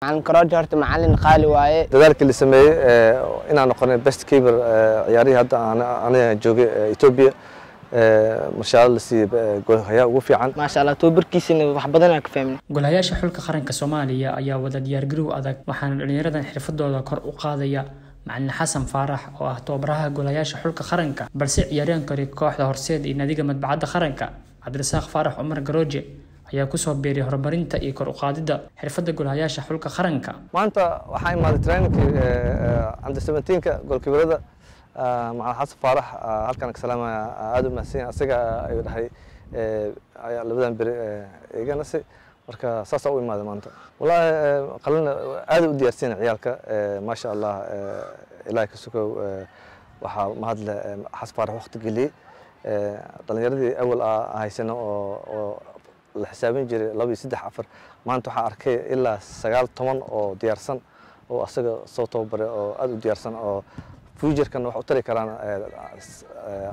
Macalin Karoojo horta macalin qaali waaye. Dadaalkii la sameeyey inaan noqonay best keeper ciyaarihii hadda aniga joogay Ethiopia, marshaalo la siiyey goolhayaha ugu fiican. Maasha Allah, tababarkiisana wax badan aan ka fahmnay. Golahayaasha xulka qaranka Soomaaliya ayaa wada diyaargarow adag, waxaana dhalinyaradan xirfadooda kor u qaadaya macalin Xasan Faarax oo ah tababaraha golahayaasha xulka qaranka, balse ciyaaryahankani kooxda Horseed iyo naadiga Madbacadda Qaranka Cabdirasaaq Faarax Cumar Garooje ayaa kusoo biiray horumarinta iyo kor u qaadidda xirfadda golahayaasha xulka qaranka. Maanta waxaa imaaday trainingkii under 17ka goalkeeperada. Macalin Xasan Faarax halkaan ka salaamaya, aad u mahadsan yahay asaga ayuu dhahay ayaa labadan beri iga nasi, marka saasaa u imaaday maanta. Wallaahi qalina aad u diyaarsan ciyaalka, maasha Allah. Ilaahay ka sukow waxaa mahadle Xasan Faarax waqti geliyey dhalinyaradii awal haysano oo la xisaabin jiray 2 iyo 3 4, maanta waxaan arkay ilaa 9 10 oo diyaarsan oo asaga soo tababaray oo aad u diyaarsan oo future-kan wax u tari karaan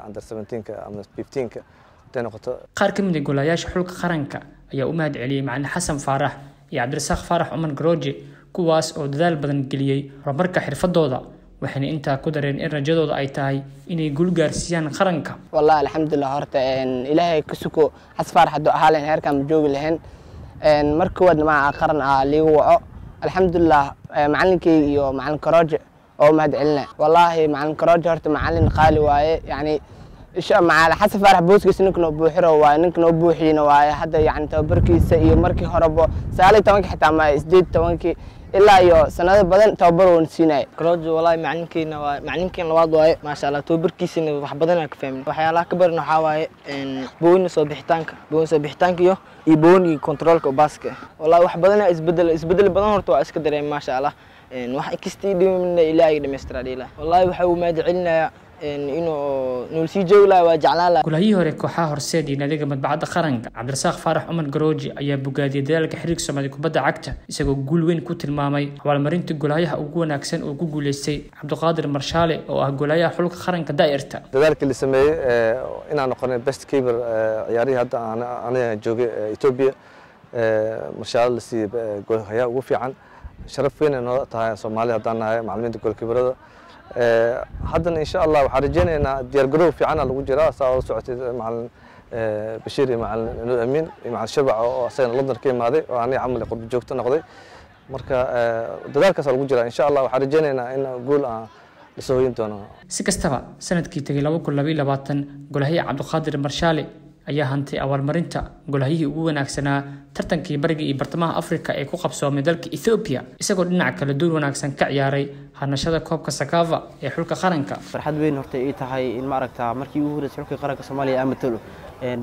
under 17ka ama 15ka haday noqoto. Qaar ka mid ah golayaasha xulka qaranka ayaa u mahad celiyey macalin Xasan Faarax iyo Cabdirasaaq Faarax Cumar Garooje, kuwaas oo dadaal badan geliyey horumarka xirfadooda, waxayna intaa ku dareen in rajadooda ay tahay inay guul gaarsiiyaan qaranka. Wallahi alxamdulilah, horta Ilaahay ka suko Xasan Faarax hadduu ahaa lahayn heerkaan ma joogi lahayn. Marka koowaad magaca qaran aa liigu waco, alxamdulilah, macalinkeyga iyo macalin Karooje oo mahad celinaya. Wallaahi macalin Karooje horta macalin qaali waaye, yacni macalin Xasan Faarax booskiisa ninka noo buuxiro waaye, ninka noo buuxiyena waaye. Hadda yacni tababarkiisa iyo markii horeba 19kii xitaa ma 18kii ilaa iyo sanado badan tababar uuna siinaya. Karoojo wallahi macalinkeena waa macalinkeen labaad waaye, maasha Allah, tababarkiisana wax badan aan ka fahmnay. Waxyaalaha ka baran waxaa waaye booni soo bixitaanka, booni soo bixitaanka iyo booni controlka baaska. Wallahi wax badan isbedel badan horta waa iska dareemay, maasha Allah. Wax kastii dhimina Ilaahay dhamaystiraa dhiila. Wallahi waxa uu mahad celinayaa inuu nool sii joogi lahaa, waa jeclaan lahaa. Golahayihii hore kooxaha Horseed iyo naadiga Madbacadda Qaranka Cabdirasaaq Faarax Cumar Garooji ayaa bogaadiyey dadaalka xiriirka Soomaaliya kubadda cagta, isagoo guul weyn ku tilmaamay abaalmarinta golahayaha ugu wanaagsan oo ku guuleystay Cabdiqaadir Marshaale oo ah golahayaha xulka qaranka daa'irta. Dadaalkii la sameeyey inaan noqonay best keeper ciyaarihii hadda aniga joogay Ethiopia, marshaalo la siiyey goolhayaha ugu fiican, sharaf weyn ay noo tahay Soomaali haddaan nahay macalimiinta goalkeeperada. Haddana insha Allah waxaan rajeynaynaa diyaar garow fiicana lagu jiraa, saa la socotay macalin Bashiir iyo macalin Nuur Amiin iyo macalin Sharbac oo asagana London ka imaaday oo aniga camal qurbi joogto noqday. Marka dadaalkaas lagu jiraa, insha Allah waxaan rajeynaynaa in guul aan lasoo hoyin doono. Si kastaba, sanadkii tegay 2022 golahaya Cabdiqaadir Marshaale ayaa hantay abaalmarinta golahayihii ugu wanaagsanaa tartankii bariga iyo bartamaha Afrika ee ku qabsoomay dalka Ethiopia, isagoo dhinaca kale door wanaagsan ka ciyaaray hanashada koobka Sakava ee xulka qaranka. Farxad weyn horta ii tahay in maaragta markii ugu horreysay xulka qaranka Soomaaliya aan matalo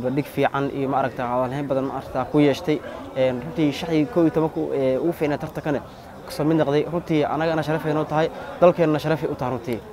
bandhig fiican iyo maaragta hadalhayn badan maaragta ku yeeshtay. Runtii shaxdii 11-ku ugu fiicnaa tartankana kasoo mid noqday. Runtii anagana sharaf ay noo tahay, dalkeennana sharafay u tahay runtii.